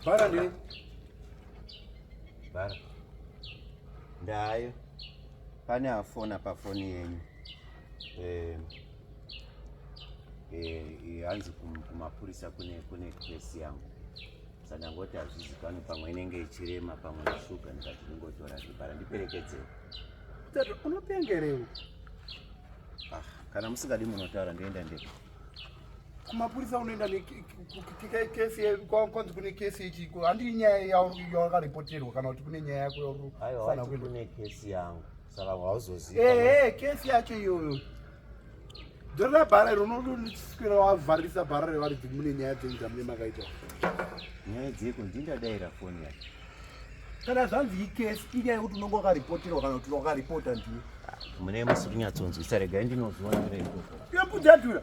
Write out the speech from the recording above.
Bhara ndiri. Bhara. Ndayo. Pane afona pafoni yenyu. Eh eh hanzi kumapurisa kune kune kesi yangu. Saka ndangoti hazvizikanwi pamwe inenge ichirema pamwe shuga ndikati ndingotora zvibhara ndiperekedzewo. Tete unopengerewo. Ah, kana musingadi munotaura ndoenda ndega. Kumapurisa unoenda nekesi kwanzi kune kesi yechiko handii nyaya yawakaripoterwa kana kuti kune nyaya yako yaurikufana kuenda. Kune kesi yangu saka hauzozivi. Ehe, kesi yacho iyoyo. Dzorera bhara iro unoswera wavharisa bhara revaridzi mune nyaya dzenyu dzamune makaita. Nyaya dzeko ndindadaira foni yacho. Kana zvanzi ikesi inyaya yekuti unonge wakaripoterwa kana kuti wakaripota ndiwe. Mune musi kunyatsonzwisa regai ndinozviona ikoko. Iyo mbudzi yadhura.